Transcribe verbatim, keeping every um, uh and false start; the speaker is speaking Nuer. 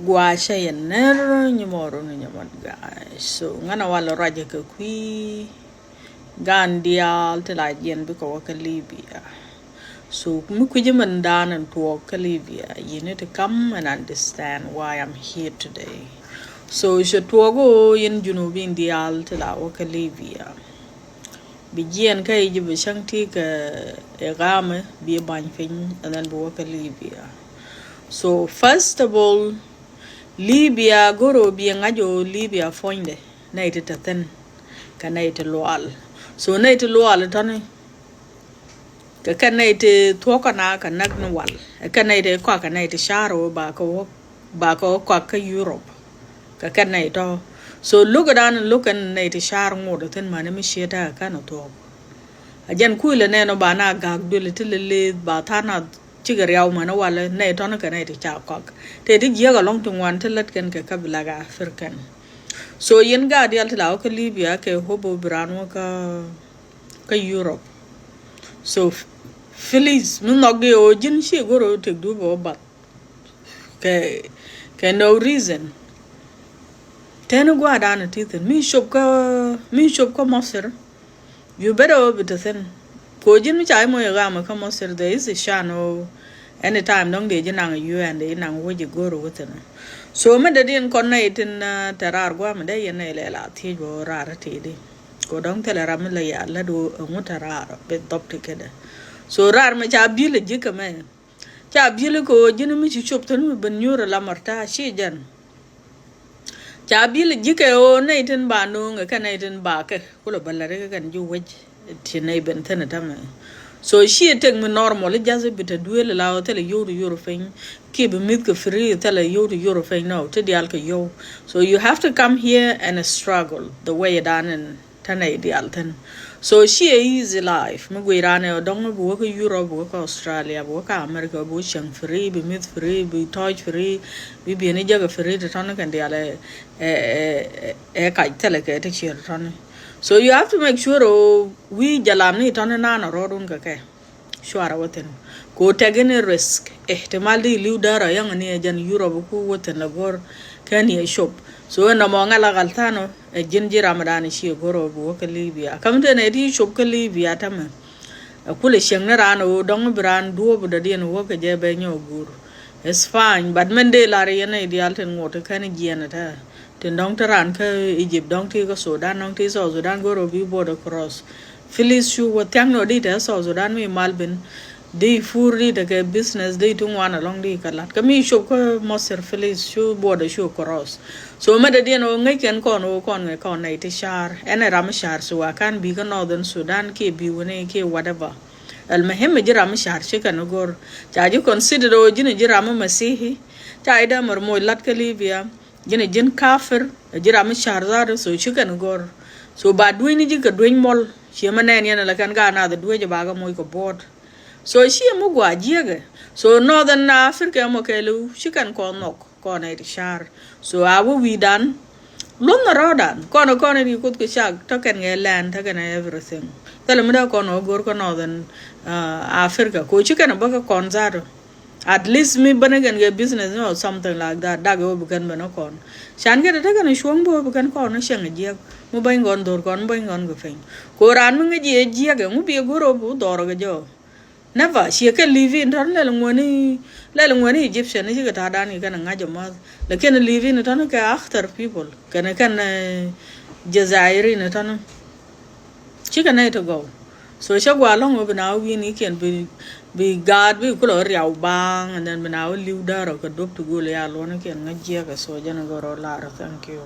Gua̱a̱ cä yɛn ner nyimɔru ni nyimɔt, guys. So ŋän a wal ruacä kɛ kui̱ gan diaal ti la jiɛn bikɛ wä kä Libya. So mi kui̱ci min dan in tuɔɔk kä Libya, you need to come and understand why I'm here today. So cɛ tuɔɔk ɣöö yɛn Junubin diaal ti la wä kä Libya, bi jiɛn kä Egypt, bi cäŋ ti kɛ iqama, bi bany piny, and then bi wä kä Libya. So first of all, Libya, go̱r ɣöö bi ŋa̱c ɣöö Libya puɔ̱nydɛ nɛy ti te thi̱n kɛ nɛy ti lual. So nɛy ti lual tɔ̱ni kɛ kɛn nɛy ti thuɔ̱k kɛ na kɛ näk ni wal, kɛ nɛy ti kɔak kɛ nɛy ti ca̱r ɣöö ba kɛ wä, ba kɛ wä kɔak kä Europe. Kɛ kɛn nɛy tɔ̱. So lo̱k dan lo̱k kɛn nɛy ti ca̱r ŋot thi̱n, mäni mi ciet tekɛ kɛn thuɔ̱k. A jɛn kui̱ lɛ nɛn ɔ ba na gak duël ti lɛ leth ba tha̱a̱ŋ na cikɛ riaw mäni wal nɛy tɔ̱ni kɛ nɛy ti ca kɔak. Tëë ti jiäk alɔŋ ti ŋuan ti lät kɛn kɛ kä bi lak African. So yɛn gaat diaal ti la wä kä Libya kɛ hope bi raan wä kä, kä Europe. So please, mi nhɔk di ɣöö ji̱n ci go̱r ɣöö tëk du bɛ wä bath kɛ, kɛ no reason. Teni gua̱a̱ dan ti thi̱n mi cop kä, mi cop kä Masir, you better ɣöö bi te thi̱n. Ko ji̱n mi ca i̱ moc iqama kä Masir, there is a chance ɣöö anytime dɔ̱ŋ dee ji̱ naŋ U N, dee ji̱ naŋ wec i̱ go̱r ɣöö thi̱n. So mi dee diɛn kɔn nɛy tin, uh, te raar gua̱a̱ mi dee yɛn nɛy lɛ la thiec bä ɣöö raar ti di. Ko dɔ̱ŋ thilɛ ram mi la ya lät ɣöö ɛŋu te raar bi dhɔp ti kedɛ. So raar mi ca bi̱l ji̱ kɛ mɛ, ca bi̱l kɛ ɣöö ji̱n mi ci cop thi̱n mi ben nyuur lamar ta̱a̱ ci jɛn. Ca bi̱l ji̱ kɛ ɣöö nɛy tin ba no̱o̱ŋ kɛ nɛy tin ba kɛ kulɛ bä lät kɛ kɛn ji̱ wec ti nɛy ben thi̱n tämɛ. So ci tek mi normal, just bi te duel la ɣöö thilɛ yio̱w ti yio̱w piny, kiɛ bi mi̱th kɛ free, thilɛ yio̱w ti yio̱w piny, no, ti diaal kɛ yio̱w. So you have to come here and struggle the way dan in Tɛnɛ i̱ diaal thi̱n. So /ciɛ easy life. Mi guic raan ɛ ɔ dɔ̱ŋ mi bi wä kä Europe, bi wä kä Australia, bi wä kä America, bi wä cieŋ free, bi mi̱th free, bi tɔ̱ɔ̱c free, bi bieni jäkä free, ti tɔ̱ni kɛn diaal ɛ, ɛ, ɛ, ɛ kac thilɛ kɛ ti ciɛ ti tɔ̱ni. So you have to make sure ɔ wi̱i̱ jalam ni tɔ̱ni naan ɔ rɔɔdun kɛ kɛ. Cuarɛ wä thi̱n. Ko tɛk in risk. Ihtimal di li̱w däär a yäŋ ni ɛ jɛn Europe ku wä thi̱n la go̱r kɛn yɛ cop. So ɛn nɔmɔ ŋa̱ la ɣal tha̱a̱n ɔ, ɛ ji̱n ji̱ ramdan ci go̱r ɔ bi wä kä Libya. Käm tɛn ɛ ti cop kä Libya tämɛ. Ɛ kulɛ cieŋ ni raan ɔ dɔ̱ŋ bi raan duɔ̱ɔ̱p dɔ̱diɛn wä kɛ jɛ bɛ nyɔk guur. It's fine, but mɛn dee lar yɛn ɛ diaal tin ŋot kɛn jiɛn ɛ tɛ. Tin dɔ̱ŋ ti raan kä Egypt, dɔ̱ŋ ti kä Sudan, dɔ̱ŋ ti South Sudan, go̱r ɔ bi border cross. Please cu wä thia̱ŋ nɔ di te South Sudan mi mal bin. Di pur di te kɛ business di ti ŋuan alɔŋ di kɛ lat. Kä mi cop kä Masir, please cu border cu cross. So mɛ dee diɛn ɔ ŋäc kɛn kɔn ɔ kɔn ŋäc kɔn nɛy ti car. Ɛn ɛ ram car, so a kan bi kä Northern Sudan kiɛ bi wini kiɛ whatever. Al muhim ji̱ ram car ci kɛn go̱r. Ca ji̱ consider ɔ ji̱n ji̱ ram Masihi. Ca ji̱ dämär moc lat kä Libya. Ji̱n ɛ ji̱n kafir, ɛ ji̱ ram mi car dhaat, so ci kɛn gɔ̱r. So ba duenyni ji̱ kɛ dueny mɔl, ciɛ mɛ nɛn yɛn ɛ la kɛn gaat naath ɛ duec ɛ ba kɛ moc kɛ buɔ̱ɔ̱t. So ciɛ mi gua jiäkɛ. So Northern Africa mɔ kɛɛliw ci kɛn kɔn nhɔk, kɔn ɛ ti car. So a wä wi̱i̱dan luɔ̱n ɛ rɔɔdan, kɔn ɛ kɔn ɛ ri Kuoth kɛ cak, te kɛn kɛ land, te kɛn ɛ everything. Thilɛ mi dee kɔn ɛ go̱r kä Northern, uh, Africa, ko ci kɛn ɛ bä kɛ kɔn dhaat. At least mi bänä kɛn kɛ business ni or something like that, dak ɛ wä bi kɛn bänä kɔn. Can kɛ te te kɛn cuɔ̱ŋ bi wä bi kɛn kɔn ni cieŋ jiɛk. Mi bäny kɔn dho̱r kɔn, mi bäny kɔn kɛ piny. Ko raan mi ŋäc yɛ jiɛk ɛ ŋu bi ɛ go̱r ɛ bi wä dhɔr kɛ jɔ. Never, ciɛ kɛ live in tɔn lɛl ŋuäni, lɛl ŋuäni Egyptian ni cikɛ ta̱a̱ dan kɛ kɛn ŋa̱c ɛ math. Lakin live in tɔn kɛ akthar people. Kɛn kɛn, eh, Jazairi ni tɔn. Cikɛ nɛy ti gɔw. So cä gua lɔ̱ŋ ɣöö bi na wä wi̱i̱ ni kiɛn bi, bi gaat bi kulɛ riaw baŋ, and then bi na wä li̱w däär ɔ kɛ duɔ̱p ti gol ya luɔ̱n kiɛn ŋä jiɛkɛ. So jɛn gɔrɔ lar. Thank you.